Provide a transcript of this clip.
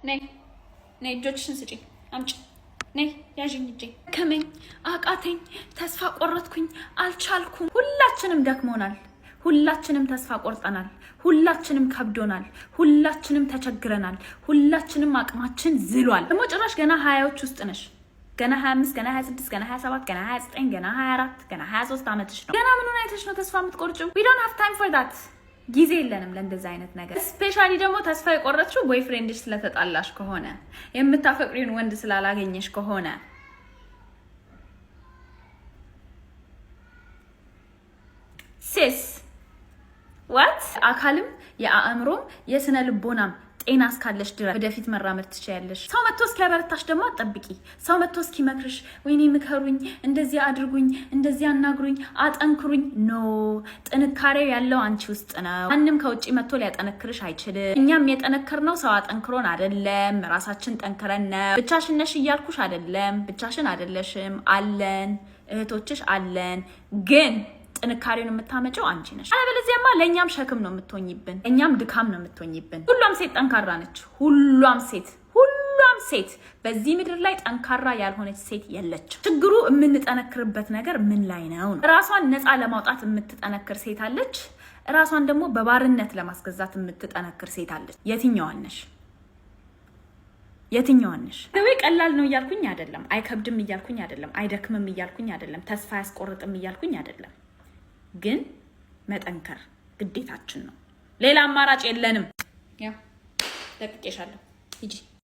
ነይ ነይ፣ እጆችሽን ስጪኝ፣ አምጪ፣ ነይ ያዥኝ እጄ። ደከመኝ፣ አቃተኝ፣ ተስፋ ቆረጥኩኝ፣ አልቻልኩም። ሁላችንም ደክሞናል። ሁላችንም ተስፋ ቆርጠናል። ሁላችንም ከብዶናል። ሁላችንም ተቸግረናል። ሁላችንም አቅማችን ዝሏል። ደግሞ ጭራሽ ገና 20ዎች ውስጥ ነሽ። ገና 25፣ ገና 26፣ ገና 27፣ ገና 29፣ ገና 24፣ ገና 23 ዓመትሽ ነው። ገና ምኑን አይተሽ ነው ተስፋ የምትቆርጭው? We don't have time for that። ጊዜ የለንም ለእንደዚህ አይነት ነገር። Especially ደግሞ ተስፋ የቆረጥሽው boyfriend ሽ ስለተጣላሽ ከሆነ፣ የምታፈቅሪውን ወንድ ስላላገኘሽ ከሆነ፣ sis, what? አካልም የአእምሮም የስነ ልቦናም ጤና እስካለሽ ድረስ ወደፊት መራመድ ትችያለሽ። ሰው መጥቶ እስኪያበረታሽ ደግሞ አትጠብቂ። ሰው መጥቶ እስኪመክርሽ፣ ወይኔ ምከሩኝ፣ እንደዚህ አድርጉኝ፣ እንደዚህ አናግሩኝ፣ አጠንክሩኝ። No፣ ጥንካሬው ያለው አንቺ ውስጥ ነው። ማንም ከውጭ መጥቶ ሊያጠነክርሽ አይችልም። እኛም የጠነከርነው ሰው አጠንክሮን አይደለም፣ ራሳችን ጠንክረን ነው። ብቻሽን ነሽ እያልኩሽ አይደለም። ብቻሽን አይደለሽም፣ አለን፣ እህቶችሽ አለን፣ ግን ጥንካሬውን የምታመጪው አንቺ ነሽ። አለበለዚያማ ለእኛም ሸክም ነው የምትሆኝብን፣ እኛም ድካም ነው የምትሆኝብን። ሁሏም ሴት ጠንካራ ነች። ሁሏም ሴት፣ ሁሏም ሴት፣ በዚህ ምድር ላይ ጠንካራ ያልሆነች ሴት የለችም። ችግሩ የምንጠነክርበት ነገር ምን ላይ ነው ነው። ራሷን ነፃ ለማውጣት የምትጠነክር ሴት አለች። ራሷን ደግሞ በባርነት ለማስገዛት የምትጠነክር ሴት አለች። የትኛዋን ነሽ? የትኛዋን ነሽ? ወይ ቀላል ነው እያልኩኝ አይደለም። አይከብድም እያልኩኝ አይደለም። አይደክምም እያልኩኝ አይደለም። ተስፋ አያስቆርጥም እያልኩኝ አይደለም። ግን መጠንከር ግዴታችን ነው። ሌላ አማራጭ የለንም። ያው ለቅቄሻለሁ። ሂጂ።